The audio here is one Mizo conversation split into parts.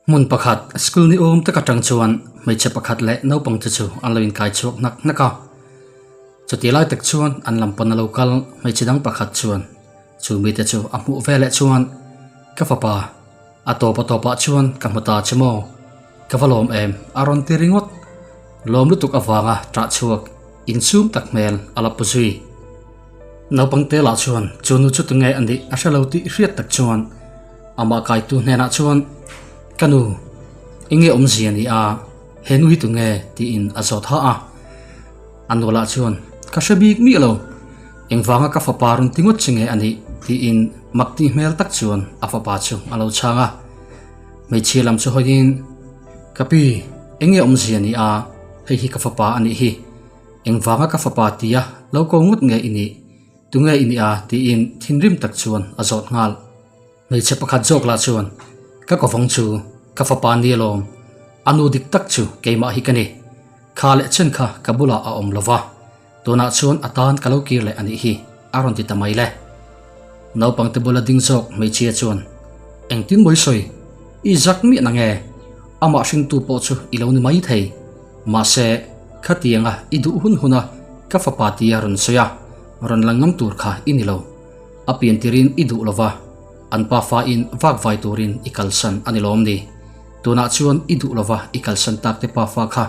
Hmun pakhat school ni awm tak atang chuan hmeichhe pakhat leh naupang te chu an lo inkai chhuak hnak hnak a. Chutih lai tak chuan an lam pawn a lo kal hmeichhe dang pakhat chuan chu mite chu a hmuh ve leh chuan ka fapa a tawp a tawpah chuan ka hmu ta che maw ka va lawm em a rawn ti ringawt. Lawm lutuk avanga ṭah chhuak insum tak hmel a la pu zui. Naupang te lah chuan chu nu chu tunge a nih a hre lo tih hriat tak chuan amah kaitu hnenah chuan Ka nu, enge awmzia ni a, he nu hi tunge? tiin a zawt ha a. A nu lah chuan Ka hre bik miah lo, engvanga ka fapa rawn ti ngawt che nge a nih? tiin mak tih hmel tak chuan a fapa chu a lo chhang a. Hmeichhia lam chu hawiin Ka pi, enge awmzia ni a, hei hi ka fapa a nih hi. Engvanga ka fapa tia lo ko ngawt nge i nih? Tunge i nih a? tiin thinrim tak chuan a zawt nghal. Hmeichhe pakhat zawk lah chuan, Ka kovawng chu ka fapa ni alawm, a nu dik tak chu keimah hi ka ni. Kha leh chen kha ka bulah a awm lova, tunah chuan a tan ka lo kir leh a nih hi, a rawn ti ta mai le. Naupangte bula ding zawk hmeichhia chuan, Engtin mawi sawi? I zak miah na nge? Amah hringtu pawh chu i lo ni mai thei. Mahse, khatianga i duh hun huna ka fapa tia rawn sawi a, rawn la ngam tur kha i ni lo. A pian tirin i duh lova, an pa fain vak vai turin i kalsan a ni lawm ni? Tunah chuan i duh lova i kalsan tak te pafa kha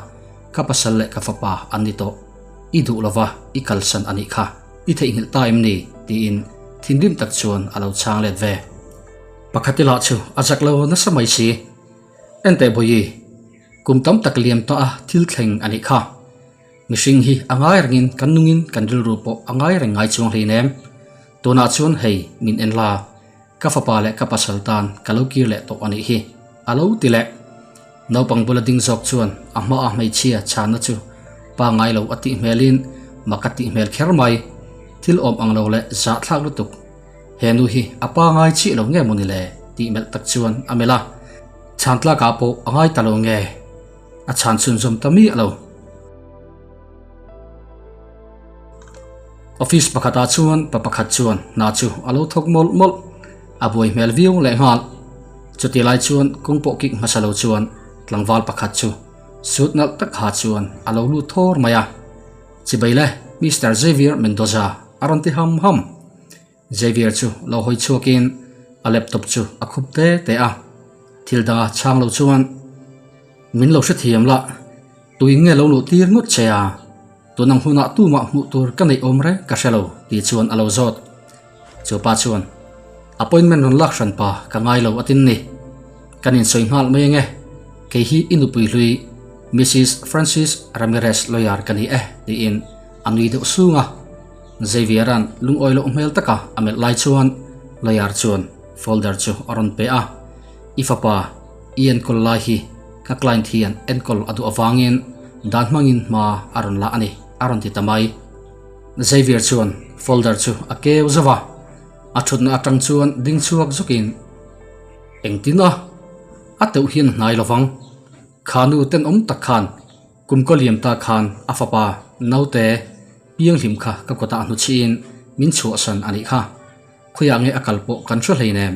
ka pasal leh ka fapa an ni tawh. I duh lova i kalsan a nih kha i theihnghilh ta em ni? tiin thinrim tak chuan a lo chhang let ve. Pakhat i lah chu a zak lo nasa mai si. Enteh Bawihi, kum tam tak liam tawh a thil thleng a nih kha. Mihring hi a ngai rengin kan nungin kan rilru pawh a ngai reng ngai chuang hleinem. Tunah chuan hei min en la, ka fapa leh ka pasal tan ka lo kir leh tawh a nih hi, a lo ti leh. Naupang bula ding zawk chuan a hmaa hmeichhia chhanna chu pa ngai lo a tih hmelin mak a tih hmel kher mai. Thil awm ang lo leh zahthlak lutuk. He nu hi a pa ngai chiah lo nge mawni le tih melh tak chuan a melh a, chhan tlakah pawh a ngai ta lo nge a chhan chhunzawm ta miah lo. Office pakhatah chuan pa pakhat chuan hna chu a lo thawk mawlh mawlh, a buai hmel viau leh nghal. Chuti lai chuan kawng pawh kik hmasa lo chuan tlangval pakhat chu suit nalh tak ha chuan a lo lut thawr mai a, Chibai le Mister Xavier Mendoza a rawn ti ham ham. Xavier chu lo hawi chhuakin a laptop chu a khup te te a, thil danga chhang lo chuan min lo hrethiam lah, tuin nge lo luh tir ngawt che a, tun ang hunah tumah hmuh tur ka neih awm reng ka hre lo tih chuan a lo zawt. Chu pa chuan appointment rawn lak hran pa ka ngai lo a tin ni, kan insawi nghal mai ange, kei hi i nupui hlui Mrs Francis Ramirez lawyer ka ni e tiin a nui deuh sung a. Xavier-a'n lungawi loh hmel taka a melh lai chuan lawyer chuan folder chu a rawn pe a, I fapa, i enkawl lai hi ka client hian enkawl a duh avangin dan hmangin hma a rawn la a ni, a rawn ti ta mai. Xavier chuan folder chu a keu zauh a, a thutna atang chuan ding chhuak zukin, Engtin a? A teuh hian a hnai lovang. Kha nu tenawm tak khan Kum ka liam ta khan a fapa naute pianghlim kha ka kawtah hnuchhiin min chhuahsan a nih kha. Khawiah nge a kal pawh kan hre hleinem.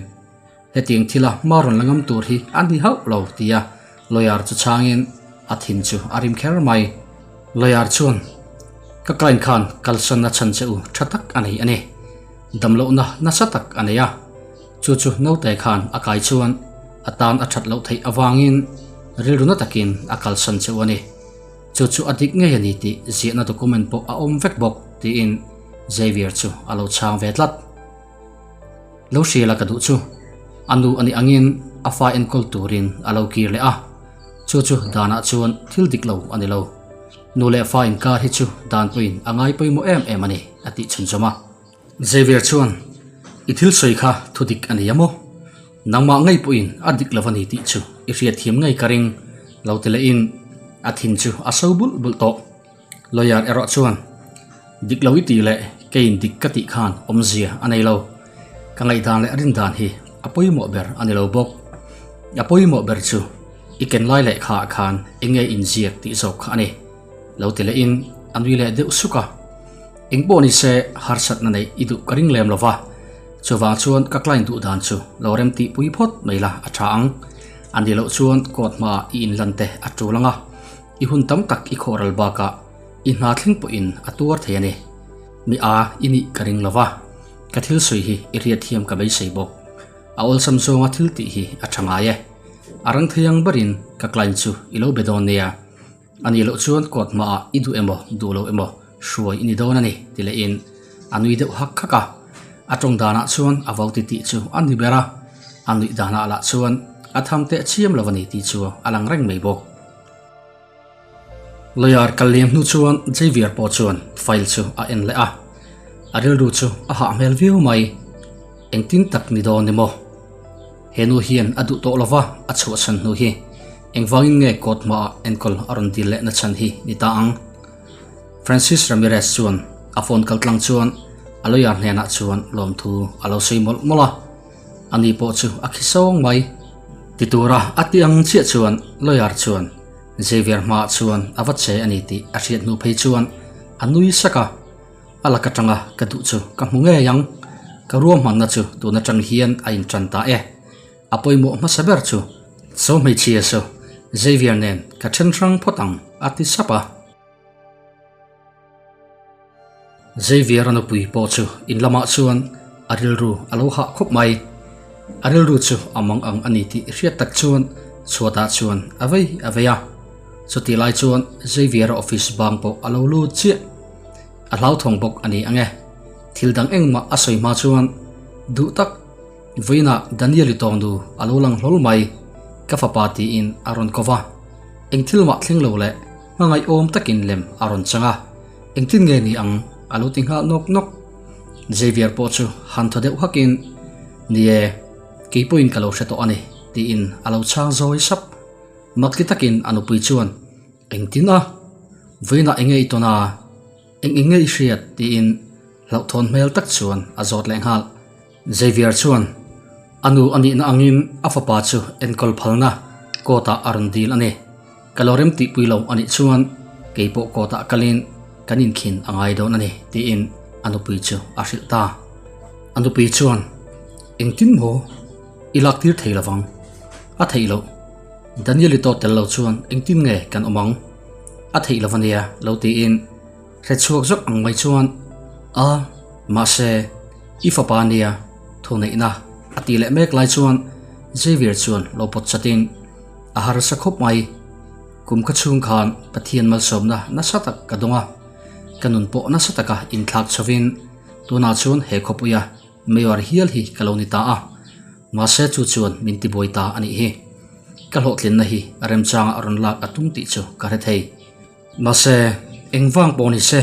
Hetiang thila hma rawn la ngam tur hi a ni hauh lo tia lawyer chu chhangin a thin chu a rim kher mai. Lawyer chuan ka client khan kalsanna chhan che u tha tak a nei a ni. Damlohna nasa tak a nei a, chu chu naute khan a kai chuan a tan a that loh theih avangin rilru na takin a kalsan cheu a ni. Chu chu a dik ngei a ni tih ziahna document pawh a awm vek bawk tiin Xavier chu a lo chhang ve tlat. Lo hriala ka duh chu a nu a nih angin a fa enkawl turin a lo kir leh a, chu chu danah chuan thil dik lo a ni lo. Nu leh fa inkar hi chu dan pawhin a ngai pawimawh em em a ni a tih chhunzawm a. Xavier chuan, I thil sawi kha thu dik a ni a maw? Nangmah ngei pawhin a dik lo a ni tih chu i hriatthiam ngei ka ring lo ti lehin a thin chu a so bulh bulh tawh. Lawyer erawh chuan, Dik lo i tih leh keiin dik ka tih khan awmzia a nei lo. Ka ngaihdan leh rindan hi a pawimawh ber a ni lo bawk. A pawimawh ber chu i ken lai lehkhaah khan eng nge inziak tih zawk kha a ni. Lo ti lehin a nui leh deuh suk a. Eng pawh ni se harsatna neih i duh ka ring lem lo va, chuvang chuan ka client duh dan chu lo rem tih pui phawt mai la a tha ang. A nih loh chuan court hmaah i inlan te a tul ang a, i hun tam tak i khawhral bakah i hna thleng pawhin a tuar thei a ni. Mi a i nih ka ring lo va, ka thil sawi hi i hriat thiam ka beisei bawk. A awlsam zawnga thil tih hi a tha ngai e. A rang thei ang berin ka client chu i lo be dawn nia. A nih loh chuan court hmaah i duh emaw duh lo emaw hruai i ni dawn a ni ti lehin a nui deuh hak hak a. A tawng danah chuan a vo ti tih chu a ni ber a, a nuih danah lah chuan a tham teh chiam lo a ni tih chu a lang reng mai bawk. Lawyer kal liam hnu chuan Xavier pawh chuan file chu a en leh a, a rilru chu a hah hmel viau mai. Engtin tak ni dawn ni maw? He nu hian a duh tawh lova a chhuahchhan hnu hi engvangin nge court hmaah enkawl a rawn dil leh na chhan hi ni ta ang? Francis Ramirez chuan a phone kal tlang chuan a lawyer hnenah chuan lawmthu a lo sawi mawlh mawlh a, ani pawh chu a khi sawng mai. Ti tura a ti ang chiah chuan lawyer chuan Xavier hmaah chuan a va che a ni tih a hriat hnu phei chuan a nui sak a. A lak atanga ka duh chu ka hmu ngei ang. Ka ruahmanna chu tun atang hian a intan ta e. A pawimawh hmasa ber chu Saw hmeichhia saw Xavier nen ka then hrang phawt ang a ti sap a. Xavier a nupui pawh chu in lamah chuan a rilru a lo hah khawp mai. A rilru chu a mang ang a ni tih hriat tak chuan chhuatah chuan a vei a vei a. Chutih lai chuan Xavier-a office bang pawh a lo lut chiah. A hlauthawng bawk a ni ang e. Thil dang engmah a sawi hma chuan duh tak vawiinah Daniel-i tawngnu a lo lang hlawl mai, ka fapa tiin a rawn ko va. Eng thil mah thleng lo leh hmangaihawm takin lem a rawn chang a, engtin nge ni ang a lo ti nghal nawk nawk. Xavier pawh chu han thaw deuh hakin, Ni e, kei pawhin ka lo hre tawh a ni, tiin a lo chhang zawi sap. Makti takin a nupui chuan, Engtin a? Vawiinah enge i tawn a? Eng eng nge i hriat? tiin hlauhthawn hmel tak chuan a zawt leh nghal. Xavier chuan a nu a nihna angin a fapa chu enkawl phalna court ah a rawn dil a ni. Ka lo rem tihpui lo a nih chuan kei pawh court ah kalin kan inkhin a ngai dawn a ni tiin a nupui chu a hrilh ta. A nupui chuan engtin maw i lak tir thei lovang? A theih loh. Daniel i tawt tel lo chuan engtin nge kan awm ang? A theih lo ania lo tiin hre chhuak zawk ang mai chuan a mahse i fapa ania thu neihna a tih leh mek lai chuan Xavier chuan lo pawt chatin a harsa khawp mai. Kum kha chhung khan Pathian malsawmna nasa tak ka dawng a, ka nun pawh nasa taka inthlak chhovin tunah chuan he khawpuia Mayor hial hi ka lo ni ta a, mahse chu chuan min ti buai ta a nih hi. Ka hlawhtlinna hi a remchanga rawn lak a tum tih chu ka hre thei. Mahse, engvang pawh ni se,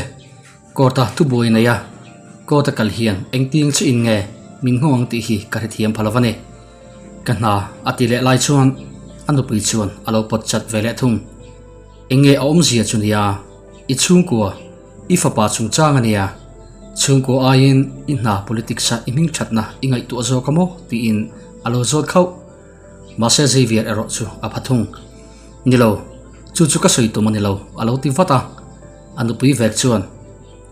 court-a thubuai nei a, court-a kal hian engtiang chiah in nge min nghawng ang tih hi ka hrethiam pha lo va ni. Ka hna a ti leh lai chuan a nupui chuan a lo pawt chat ve leh thung. Enge a awmzia chu nia, i chhungkua, i fapa chungchang a nia, chhungkua aiin i hna politics-a i hming thatna i ngaihtuah zawk a maw tiin a lo zawt khauh. Mahse Xavier erawh chu a pha thung. Ni lo, chu chu ka sawi tum a ni lo, a lo ti vat a. A nupui vek chuan,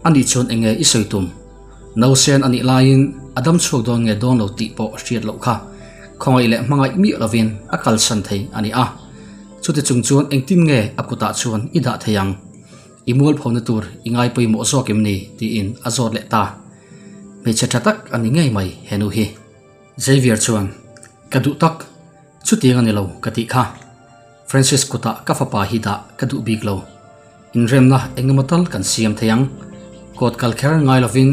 A nih chuan enge i sawi tum? Nausen a nih laiin a dam chhuak dawn nge dawn lo tih pawh hriat loh kha khawngaih leh hmangaih miah lovin a kalsan thei a ni a. Chuti chung chuan engtin nge a kutah chuan i dah thei ang? I mualphona tur i ngai pawimawh zawk em ni? tiin a zawt leh ta. Hmeichhe tha tak a ni ngei mai he nu hi. Xavier chuan, Ka duh tak, chutiang a ni lo ka tih kha. Francis kutah ka fapa hi dah ka duh bik lo. Inremna engemaw tal kan siam thei ang. Kawt kal kher ngai lovin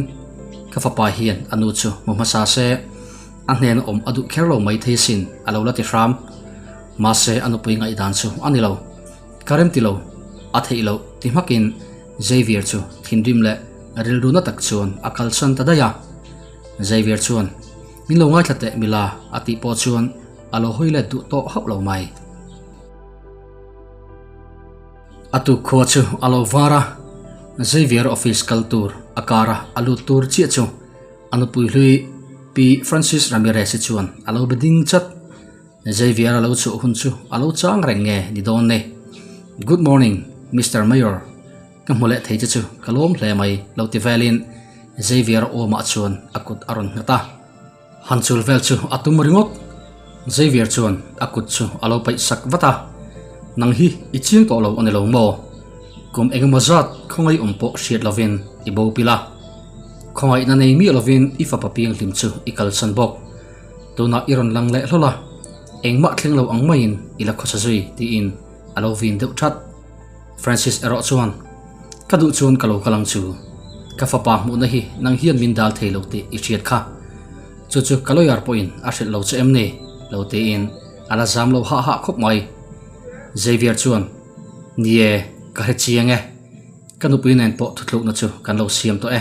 ka fapa hian a nu chu hmu hmasa se, a hnena awm a duh kher lo mai thei sin a lo la ti hram. Mahse a nupui ngaihdan chu a ni lo. Ka rem ti lo, a theih loh ti hmakin Xavier chu thinrim leh rilru na tak chuan a kalsan ta daih a. Xavier chuan, Min lo ngaithla teh Mila a tih pawh chuan a lo hawi let duh tawh hauh lo mai. A tuk khua chu a lo var a, Xavier office kal tur a car a a lut tur chiah chu a nupui hlui Pi Francis Ramirez-i chuan a lo be ding chat. Xavier a lo chhuah hun chu a lo chang reng nge ni dawn ni. Good morning, Mister Mayor, ka hmu leh thei che chu ka lawm hle mai lo ti velin Xavier-a awmah chuan a kut a rawn nghat a. Han chul vel chu a tum ringawt. Xavier chuan a kut chu a lo paih sak vat a, Nang hi i chiang tawh lo a ni lo maw? Kum engemaw zat khawngaih awm pawh hriat lovin i bo pil a. Khawngaihna nei miah lovin i fapa pianghlim chu i kalsan bawk. Tunah i rawn lang leh hlawl a, engmah thleng lo ang maiin i la khawsa zui tiin a lo vin deuh that. Francis erawh chuan, Ka duh chuan ka lo kal ang chu. Ka fapa hmuhna hi nang hian min dal thei lo tih i hriat kha. Chu chu ka lawyer pawhin a hrilh lo che em ni? lo tiin a la zam lo hah hah khawp mai. Xavier chuan, Ni e, ka hre chiang e. Ka nupui nen pawh thuthlukna chu kan lo siam tawh e.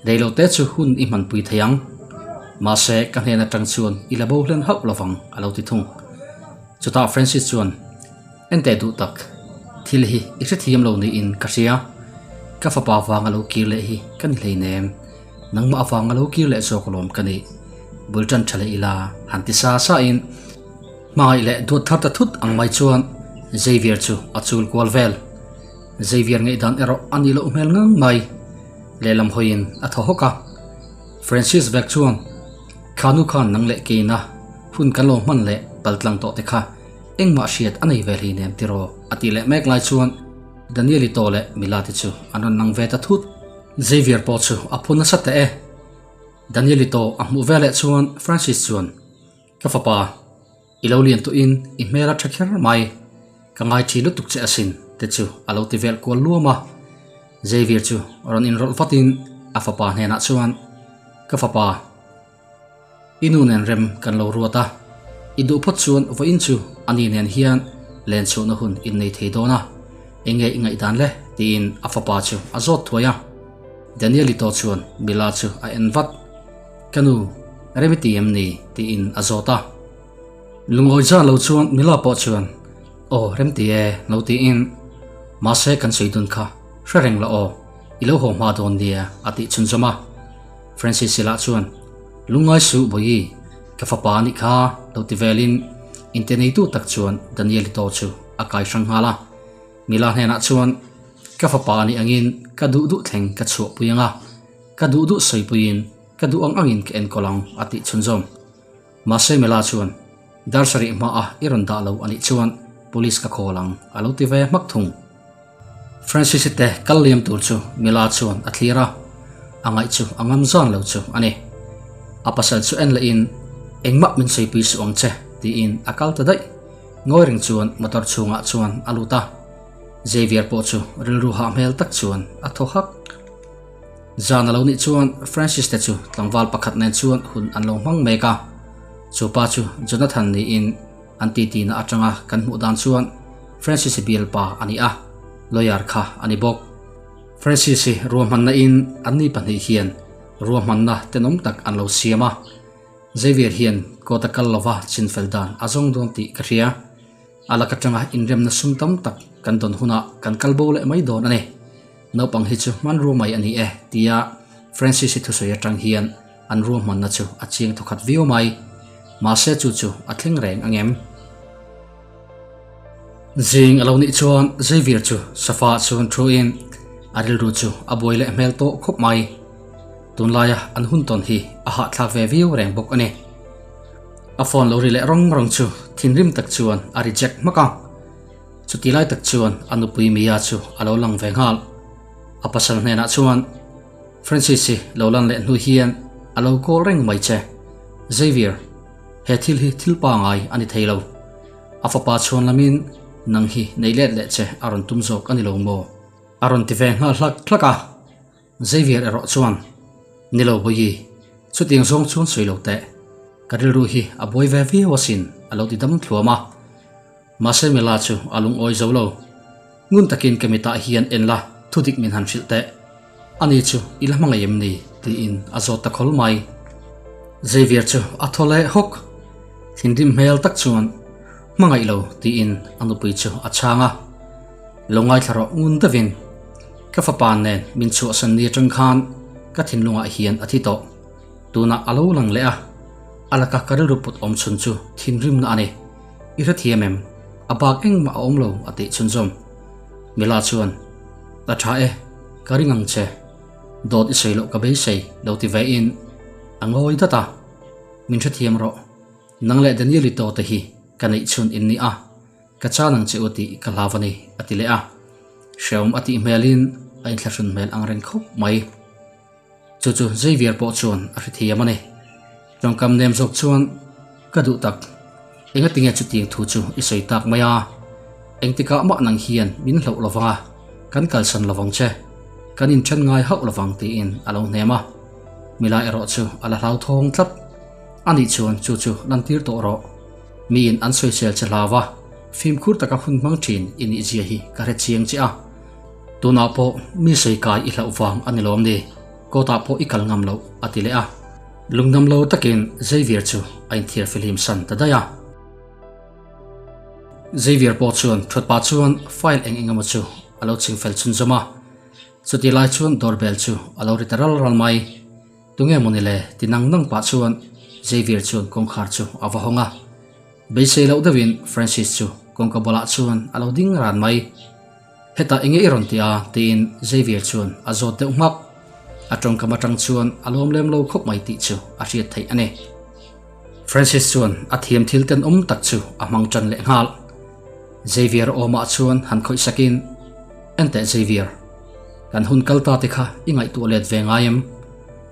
Reilote chu hun i hmanpui thei ang. Mahse, ka hnen atang chuan i la bo hlen hauh lovang a lo ti thung. Chutah Francis chuan, Enteh duh tak, thil hi i hrethiam lo niin ka hria. Ka fapa vanga lo kir leh hi ka ni hleinem. Nangmah avanga lo kir leh zawk alawm ka nih. Bul tan tha leh ila han ti sa sa in hmangaih leh duat thar ta thut ang mai chuan Xavier chu a chul kual vel. Xavier ngaihdan erawh a nih loh hmel ngang mai. Lehlam hawiin a thaw hawk a. Francis vek chuan, Khanu khan nang leh keina hun kan lo hman leh paltlang tawh te kha Engmah hriat a nei ve hlei nem tiraw? a tih leh mek lai chuan Daniel-i tawh leh Mila-te chu an rawn lang ve ta thut. Xavier pawh chu a phu nasa teh e. Daniel-i tawh a hmuh ve leh chuan Francis chuan, Ka fapa, i lo lian tuhin i hmel a tha kher mai. Ka ngai thi lutuk che asin te chu a lo ti vel kual luam a. Xavier chu rawn inrawlh vatin a fapa hnenah chuan, Ka fapa, I nu nen rem kan lo ruat a, i duh phawt chuan vawiin chu a ni nen hian len chhuahna hun in nei thei dawn a, enge i ngaihdan le? tiin a fapa chu a zawt thuai a. Danielito chuan Mila chu a en vat, Ka nu, rem i ti em ni? tiin a zawt a. Lungawi zan lo chuan Mila pawh chuan, Aw, rem ti e, lo tiin, Mahse kan sawi dun kha hre reng la aw, i lo haw hma dawn nia, a tih chhunzawm a. Francis lah chuan, Lungngai suh Bawihi, ka fapa a nih kha, lo ti velin inte neitu tak chuan Danielito chu a kai hrang nghal a. Mila hnenah chuan, Ka fapa a nih angin ka duh duh thleng ka chhuahpui ang a, ka duh duh sawipuiin ka duh ang angin ka enkawl ang, a tih chhunzawm. Mahse Mila chuan, Dar sarih hmaah i rawn dah lo a nih chuan police ka call ang, a lo ti ve hmak thung. Francis-i te kal liam tur chu Mila chuan a thlir a, a ngaih chu a ngam zan lo chu a ni. A pasal chu en lehin, Engmah min sawi pui suh ang che, tiin a kal ta daih. Ngawi reng chuan motor chhungah chuan a lut a. Xavier pawh chu rilru hah hmel tak chuan a thaw hak. Zan a lo nih chuan Francis te chu tlangval pakhat nen chuan hun an lo hmang mek a. Chu pa chu Jonathan niin an titi na atanga kan hmuh dan chuan Francis i bialpa a ni a, lawyer kha a ni bawk. Francis i ruahmanna in anni pahnih hian ruahmanna tenawm tak an lo siam a, Xavier hian court a kal lova chinfel dan a zawng dawn tih ka hria. A lak atanga inremna sum tam tak kan dawn hunah kan kal bo leh mai dawn a ni. Naupang hi chu hmanrua mai a ni e, tia Francis-i thusawi atang hian an ruahmanna chu a chiang thawkhat viau mai. Mahse chu chu a thleng reng ang em? Zing a lo nih chuan Xavier chu sofa ah chuan thu in a rilru chu a buai leh hmel tawh khawp mai. Tunlaia an hun tawn hi a hahthlak ve viau reng bawk a ni. A phone lo ri leh rawng rawng chu thinrim tak chuan a reject hmak a. Chuti lai tak chuan a nupui Mia chu a lo lang ve nghal. A pasal hnenah chuan, Francis hi lo lan leh hnu hian a lo call reng mai che. Xavier, he thil hi thil pangai a ni thei lo. A fapa chhuan lamin nang hi nei let leh che a rawn tum zawk a ni lo maw? A rawn ti ve nghal hlak hlak a. Xavier erawh chuan, Ni lo Bawihi, chutiang zawng chuan sawi lo teh. Ka rilru hi a buai ve viau asin, a lo ti dam thluam a. Mahse Mela chu a lungawi zo lo. Ngun takin ka mitah hian en la, thudik min han hrilh teh. Ani chu i la hmangaih em ni? tiin a zawt ta khawl mai. Xavier chu a thaw leh hawk. Thinrim hmel tak chuan, Hmangaih lo, tiin a nupui chu a chhang a. Lo ngaithla rawh ngun deuhin. Ka fapa nen min chhuahsan ni atang khan ka thinlungah hian a thi tawh. Tunah a lo lang leh a, a laka ka rilru put awm chhun chu thinrimna a ni. I hrethiam em? A bak engmah a awm lo a tih chhunzawm. Mila chuan, A tha e, ka ring ang che. Dawt i sawi loh ka beisei lo ti ve in a ngawi dat a. Min hrethiam rawh. Nang leh Danielito te hi ka neih chhun in ni a, ka chan ang che u tih ka hlau a ni, a ti leh a. Hreawm a tih hmelin a inthlahrun hmel ang reng khawp mai. Chu chu Xavier pawh chuan a hrethiam a ni. Tawngkam nem zawk chuan, Ka duh tak, engatinge chutiang thu chu i sawi tak mai a? Engtikah mah nang hian min hlauh lo vang a, kan kalsan lo vang che. Kan inthen ngai hauh lo vang tiin a lo hnem a. Milai erawh chu a la hlauthawng tlat. Anih chuan chu chu lantir tawh rawh. Miin an sawisel che hlau a, fimkhur taka hun hmang thin i nih zia hi ka hre chiang che a. Tunah pawh mi sawi kai i hlauh vang a ni lawm ni? Kawtah pawh i kal ngam loh a ti leh a. Lungdam lo takin Xavier chu a inthiar fihlim san ta daih a. Xavier pawh chuan thawtpa chuan file eng eng emaw chu a lo chingfel chhunzawm a. Chutih lai chuan doorbell chu a lo ri ta ral ral mai. Tunge mawni le? ti nang nang pah chuan Xavier chuan kawngkhar chu a va hawng a. Beisei loh deuhin Francis chu kawngka bulah chuan a lo ding ran mai. Hetah enge i rawn ti a? tiin Xavier chuan a zawt deuh nghak. A tawngkam atang chuan a lawm lem lo khawp mai tih chu a hriat theih a ni. Francis chuan a thiam thil tenawm tak chu a hmang tan leh nghal. Xavier awmah chuan han khawih sakin, Enteh Xavier, kan hun kal ta te kha i ngaihtuah let ve ngai em?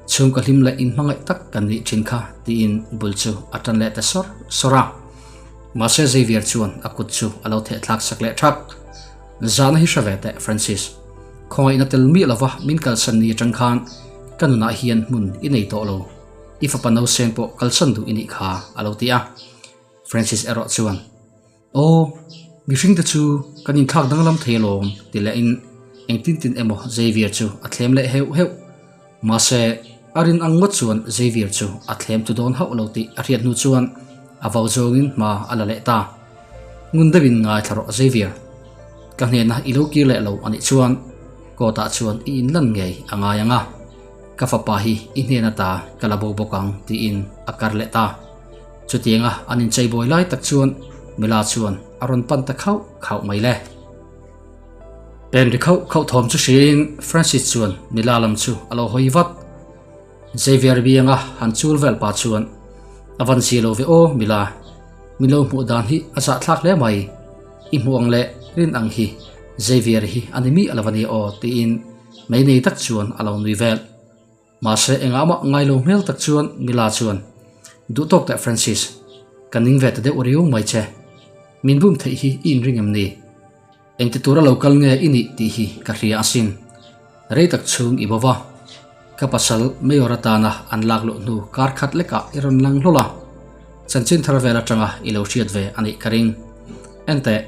Chhungkaw hlim leh inhmangaih tak kan nih thin kha tiin bul chu a tan leh ta sawr sawr a. Mahse Xavier chuan a kut chu a lo thehthlak sak leh thak. Zahna hi hre ve teh Francis. Khawngaihna tel miah lova min kalsan ni atang khan ka nunah hian hmun i nei tawh lo. I fapa nauseng pawh kalsan duh i nih kha a lo ti a. Francis erawh chuan, Aw, mihringte chu kan inthlak danglam thei alawm ti lehin engtin tin emaw Xavier chu a thlem leh heuh heuh. Mahse, a rin ang ngawt chuan Xavier chu a thlem tu dawn hauh lo tih a hriat hnu chuan a vau zawngin hma a la leh ta. Ngun deuhin ngaithla rawh Xavier. Ka hnena i lo kir leh lo a nih chuan court ah chuan i inlan ngei a ngai ang a, ka fapa hi i hnen ata ka la bo bawk ang tiin a kar leh ta. Chutianga an incheibawi lai tak chuan Mila chuan a rawn pan ta khauh khauh mai le. Pen ri khauh khauh thawm chu hriain Francis chuan Mila lam chu a lo hawi vat. Xavier bianga han chul vel pa chuan a van zia lo ve aw Mila, min lo hmuh dan hi a zahthlak hle mai, i hmuh ang leh rin ang hi Xavier hi a ni miah lo a ni aw tiin mei nei tak chuan a lo nui vel. Mahse engah mah ngai lo hmel tak chuan Mila chuan, Duh tawk teh Francis, ka ning ve ta deuh riau mai che. Min bum theih hi i inring em ni? Engti tura lo kal nge i nih tih hi ka hria asin. Rei tak chhung i bo va, ka pasal Mayor atana an lak luh hnu kar khat lekah i rawn lang hlawl a. Chanchin thar vel atanga i lo hriat ve a nih ka ring. Enteh,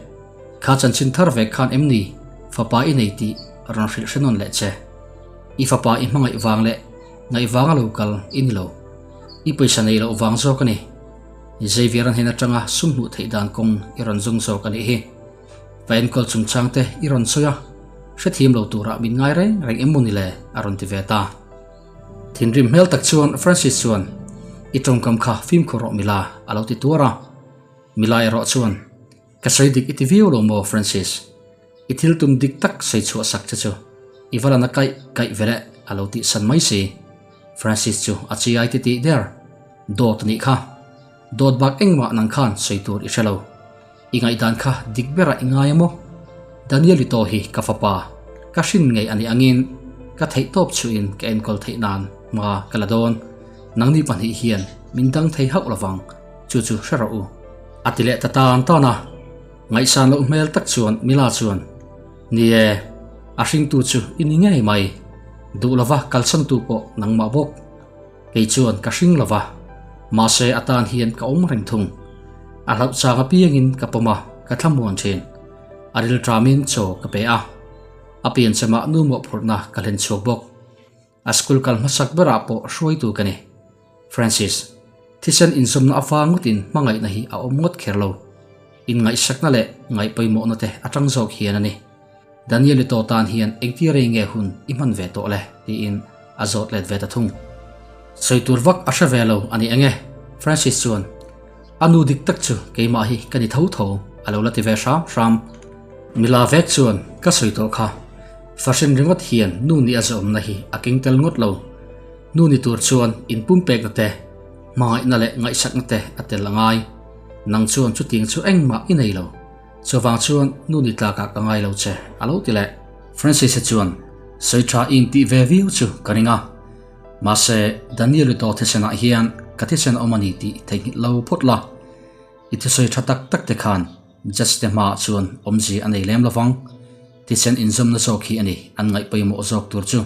kha chanchin thar ve khan em ni fapa i nei tih rawn hrilh hre nawn leh che. I fapa i hmangaih vang leh ngaih vanga lo kal i ni lo. I pawisa nei loh vang zawk a ni. Xavier a hnen atanga sum hmuh theih dan kawng i rawn zung zawk a nih hi. Va enkawl chungchang te i rawn sawi a, hrethiam lo turah min ngai reng reng em maw ni le? a rawn ti ve ta. Thinrim hmel tak chuan Francis chuan, I tawngkam kha fimkhur rawh Mila, a lo ti tuar a. Mila erawh chuan, Ka sawi dik i ti viau lo maw Francis? I thil tum dik tak sawi chhuah sak che chu i va la na kaih kaih ve le, a lo tih san mai si. Francis chu a chi ai ti tih der. Dawt a nih kha. Dawt bak engmah nang khan sawi tur i hre lo. I ngaihdan kha dik berah i ngai a maw? Danielito hi ka fapa, ka hrin ngei a nih angin ka theihtawp chhuihin ka enkawl theih nan hma ka la dawn. Nangni pahnih hian min dang thei hauh lovang, chu chu hre rawh u. A ti leh ta tan tan a. Ngaihsan loh hmel tak chuan Mila chuan, Ni e, a hringtu chu i ni ngei mai. Duh lova kalsantu pawh nangmah bawk. Kei chuan ka hring lova, mahse a tan hian ka awm reng thung. A hlauh chang apiangin ka pawm a, ka thlamuan thin. A rilṭamin chaw ka pe a, a pianchemah nu mawhphurhna ka hlen chhuak bawk. A school kal hmasak berah pawh hruaitu ka ni. Francis, thisen inzawmna avang ngawtin hmangaihna hi a awm ngawt kher lo. Inngaihsakna leh ngaihpawimawhna te atang zawk hian a ni. Danielito tan hian engtia rei nge hun i hman ve tawh le? tiin a zawt let ve ta thung. Sawi tur vak a hre ve lo a ni eng e? Francis chuan, A nu dik tak chu keimah hi ka ni tho tho a lo la ti ve hram hram. Mila vek chuan, Ka sawi tawh kha. Fahrin ringawt hian nu ni a zawmna hi a keng tel ngawt lo. Nu ni tur chuan inpumpekna te, Hmangaihna leh ngaihsakna te a tel a ngai. Nang chuan chutiang chu engmah i nei lo. Chuvang chuan nu ni tlakah ka ngai lo che, a lo ti leh. Francis-a chuan, Sawi tha i intih ve viau chu ka ring a. Mahse, Daniel i tawh thisenah hian ka thisen a awm a ni tih theihnghilh lo phawt la. I thusawi tha tak tak te khan Judge te hmaah chuan awmzia a nei lem lovang. Thisen inzawmna zawk hi a ni an ngaih pawimawh zawk tur chu.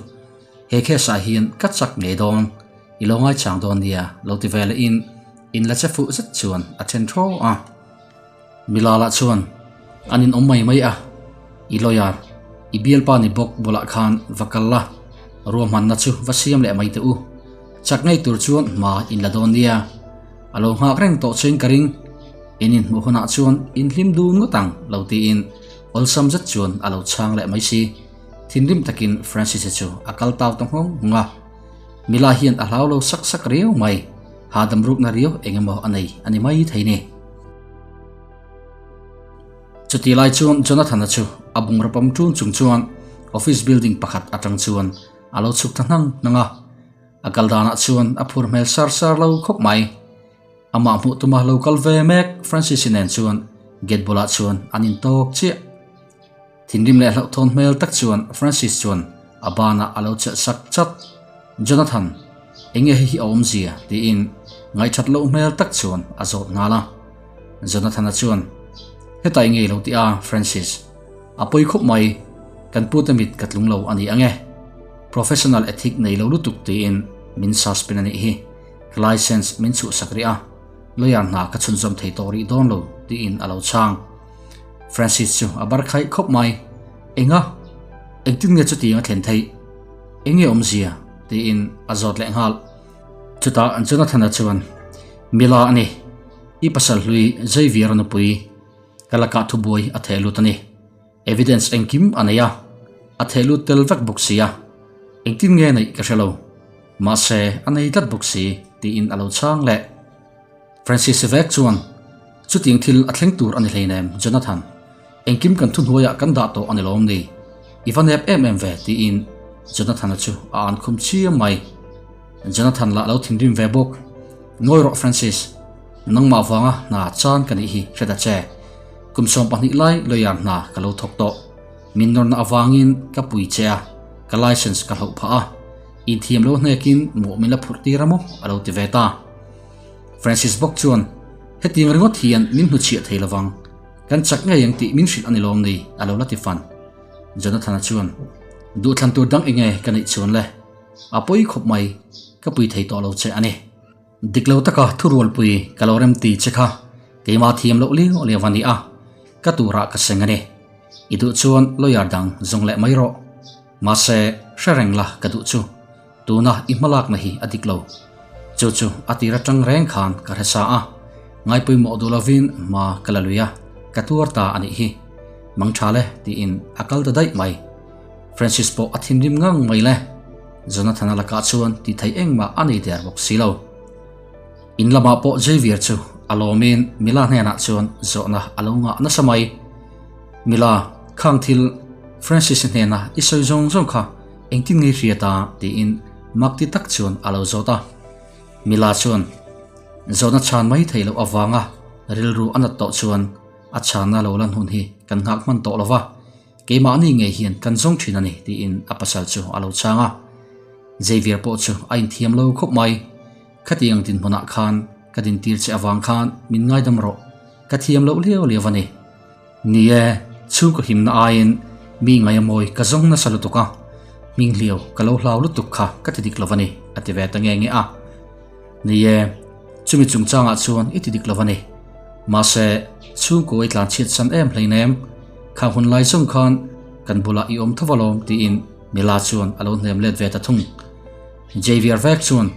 He case ah hian ka chak ngei dawn, i lo ngaichang dawn nia lo ti ve leh in in la che fuh zet chuan a then thaw a. Milala chuan an in awm mai mai a, i lawyer, i bialpa ni bawk bulah khan va kal la, ruahmanna chu va siam leh mai teh u. Chak ngei tur chuan hma in la dawn nia. A lo nghak reng tawh chuin ka ring. In inhmuh hunah chuan in hlim dun ngawt ang lo tiin awlsam zet chuan a lo chhang leh mai si. Thinrim takin Francis-a chu a kal tau ta nghawng nghawng a. Mila hian a hlau lo sak sak riau mai. Hahdam rukna riau eng emaw a nei a ni mai thei ni. Chutih lai chuan Jonathan-a chu a bungraw pawm ṭun chung chuan office building pakhat aṭang chuan a lo chhuk ta hnang hnang a. A kal danah chuan a phur hmel sar sar lo khawp mai. Amah hmuh tuma lo kal ve mek Francis-i nen chuan gate bulah chuan an intawk chiah. Thinrim leh hlauhthawn hmel tak chuan Francis chuan a banah a lo chelh sak chat. Jonathan, enge hei hi a awmzia? tiin ngaihthat loh hmel tak chuan a zawt nghal a. Jonathan-a chuan, Heta i ngei lo tih a, Francis. A pawi khawp mai, kan pute mit ka tlung lo a ni ang e. Professional ethic nei lo lutuk tiin min suspend a nih hi. Ka license min chhuhsak rih a, lawyer hna ka chhunzawm thei tawh rih dawn lo tiin a lo chhang. Francis chu a bar khaih khawp mai. Enga? Engtin nge chutiang a thlen theih? Enge awmzia? tiin a zawt leh nghal. Chutah Jonathan-a chuan, Mila a ni. I pasal hlui Xavier-a nupui ka lakah thubuai a theh lut a ni. Evidence engkim a nei a, a theh lut tel vek bawk si a. Engtin nge neih ka hre lo. Mahse, a nei tlat bawk si, tiin a lo chhang leh. Francis vek chuan, Chutiang thil a thleng tur a ni hleinem, Jonathan. Engkim kan thuhnuaiah kan dah tawh a ni lawm ni? I va nep em em ve, tiin Jonathan-a chu a an khum chiam mai. Jonathan lah lo thinrim ve bawk. Ngawi rawh Francis, nangmah vanga hna chan ka nih hi hre ta che. Kum 12 lai lawyer hna ka lo thawk tawh. Min nawrna avangin ka pui che a, ka license ka hloh phah a. Inthiam lo hnekin mawh min la phurh tir a maw? a lo ti ve ta. Francis bawk chuan, Hetiang ringawt hian min hnuchhiah thei lovang, kan chak ngei ang tih min hrilh a ni lawm ni? a lo la ti fan. Jonathan-a chuan, Duhthlan tur dang enge ka neih chuan le? A pawi khawp mai, ka pui thei tawh lo che a ni. Dik lo taka thurualpui ka lo rem ti che kha keimah thiam loh liau liau a ni a, ka turah ka seng a ni. I duh chuan lawyer dang zawng leh mai rawh. Mahse, hre reng la ka duh chu. Tuna i hmalakna hi a dik lo. Chu chu a tir atang reng khan ka hre sa a, ngaipawimawh duh lovin hma ka la lui a, ka tuar ta a nih hi. Mang tha le tiin a kal ta daih mai. Francis pawh a thinrim ngang mai le. Jonathan-a lakah chuan ti thei engmah a nei der bawk si lo. In lamah pawh Xavier chu a lawmin Mila hnenah chuan zawhna a lo ngah nasa mai. Mila, khang thil Francis-i hnena i sawi zawng zawng kha Engtin nge hriat a? tiin mak ti tak chuan a lo zawt a. Mila chuan zawhna chhan mai theih loh avanga rilru a nat tawh chuan a chhanna lo lan hun hi kan nghak hman tawh lo va, keimahni ngei hian kan zawng thin a ni tiin a pasal chu a lo chhang a. Xavier pawh chu a inthiam lo khawp mai. Khatiang dinhmunah khan ka dintir che avang khan min ngaidam rawh, ka thiam loh liau liau a ni. Ni e, chhungkaw himna aiin mi ngaia mawi ka zawng nasa lutuk a, hminghliau ka lo hlau lutuk kha ka ti dik lo a ni, a ti ve ta nge nge a. Ni e, chumi chungchangah chuan i ti dik lo a ni. Mahse, chhungkaw i tlanchhiat san em hleinem, khang hun lai zawng khan kan bulah i awm tho alawm tiin Mila chuan a lo hnem let ve ta thung. Xavier vek chuan,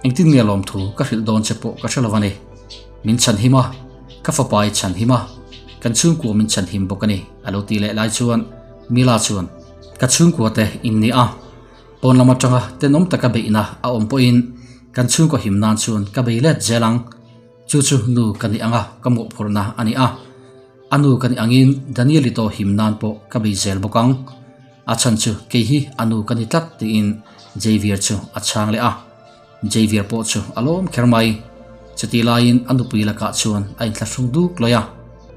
Engtin nge lawmthu ka hrilh dawn che pawh ka hre lo a ni. Min chhanhim a, ka fapa i chhanhim a, kan chhungkua min chhanhim bawk a ni, a lo ti leh lai chuan Mila chuan, Ka chhungkua te in ni a, pawn lam atanga tenawm taka beihna a awm pawhin kan chhungkaw him nan chuan ka bei let zel ang. Chu chu nu ka nih anga ka mawhphurhna a ni a, a nu ka nih angin Daniel i tawh him nan pawh ka bei zel bawk ang. A chhan chu kei hi a nu ka ni tlat tiin Xavier chu a chhang leh a. Javier pawh chu a lawm kher mai. Chutih laiin a nupui lakah chuan a inthlahrung duk lawih a.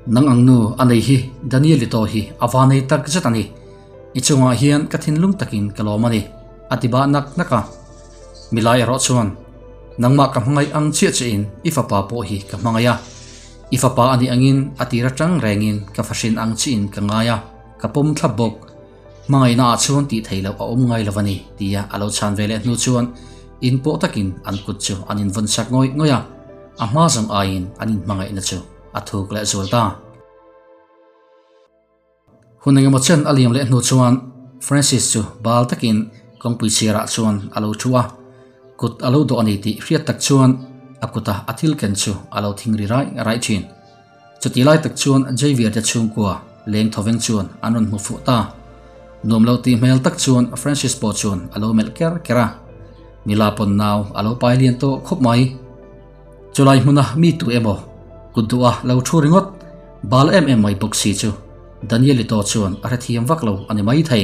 Nang ang nu a nei hi Danielito hi a va nei tak zet a ni. I chungah hian ka thinlung takin ka lawm a ni, a ti bah nak nak a. Milai erawh chuan, Nangmah ka hmangaih ang chiah che in i fapa pawh hi ka hmangaih a. I fapa a nih angin a tir atang rengin ka fahrin ang chiin ka ngai a, ka pawm thlap bawk. Hmangaihna ah chuan tih theih loh a awm ngai lo a ni, tia a lo chhan ve leh hnu chuan in pawh takin an kut chu an invawn sak ngawih ngawih a, a hma zawng aiin an inhmangaihna chu a thuk leh zual ta. Hun engemaw chen a liam leh hnu chuan Francis chu bal takin kawngpui chhiarah chuan a lo thu a, kut a lo dawh a ni tih hriat tak chuan a kuta a thil ken chu a lo thing ri raih raih thin. Chutih lai tak chuan Javier te chhungkua leng thawveng chuan an rawn hmu fuh ta. Nuam lo tih hmel tak chuan Francis pawh chuan a lo melh ker ker a, Mila pawn nau a lo pai lian tawh khawp mai. Chulai hmuna mi tu emaw kut duh a lo thu ringawt bal em em mai bawk si chu Danielito chuan a hrethiam vak lo a ni mai thei.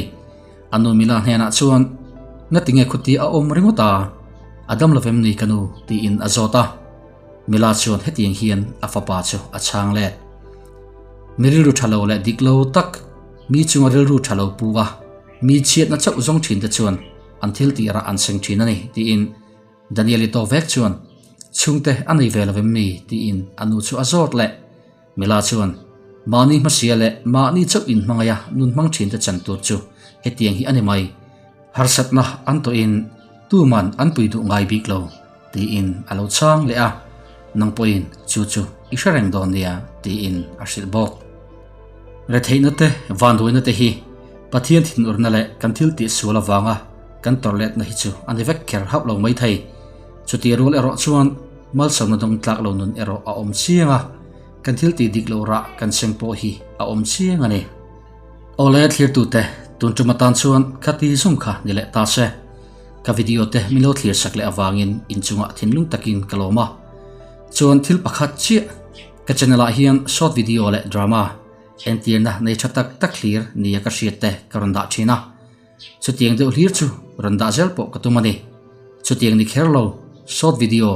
A nu Mila hnenah chuan, Ngatinge khuti a awm ringawt a? A dam lovem ni ka nu? tiin a zawt a. Mila chuan hetiang hian a fapa chu a chhang let. Mi rilru tha lo leh dik lo tak, mi chunga rilru tha lo pu a, mi chhiatna chauh zawng thin te chuan an thil tih rah an seng thin a ni tiin Daniel-i tawk vek chuan, Chhungte a nei ve lo em ni? tiin a nu chu a zawt leh. Mila chuan, Mahni hmasia leh mahni chauh inhmangaih a nun hmang thinte chan tur chu hetiang hi a ni mai. Harsatna an tawhin tuman an pui duh ngai bik lo, tiin a lo chhang leh a. Nang pawhin chu chu i hre reng dawn nia, tiin a hrilh bawk. Retheihna te, vanduaina te hi Pathian thinurna leh kan thil tih sual avanga kan tawrh letna hi chu a ni vek kher hauh lo mai thei. Chutih rual erawh chuan malsawmna dawng tlak lo nun erawh a awm chiang a, kan thil tih dik loh rah kan seng pawh hi a awm chiang a ni. Awle thlirtute, tun tum atan chuan khati zung kha ni leh ta se. Ka video te min lo thlir sak leh avangin inchungah thinlung takin ka lawm a. Chuan thil pakhat chiah ka channel ah hian short video leh drama entirna nei tha tak tak hlir nia ka hriat te ka rawn dah thin a. Chutiang deuh hlir chu rawn dah zel pawh ka tum a ni. Chutiang ni kher lo short video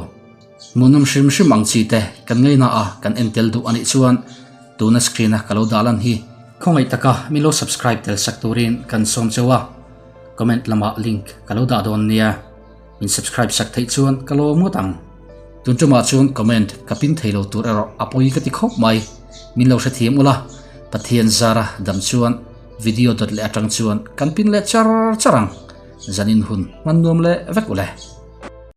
hmuhnawm hrim hrim ang chi te kan ngaina a kan en tel duh a nih chuan tuna screen a ka lo dah lan hi khawngaih taka min lo subscribe tel sak turin kan sawm cheu a, comment lamah link ka lo dah dawn nia. Min subscribe sak theih chuan ka lawm ngawt ang. Tun tumah chuan comment ka pin thei lo tur erawh a pawi ka ti khawp mai. Min lo hrethiam ula, Pathian zara dam chuan video dawt leh atang chuan kan pin leh char char ang. Zanin hun hman nuam leh vek ule.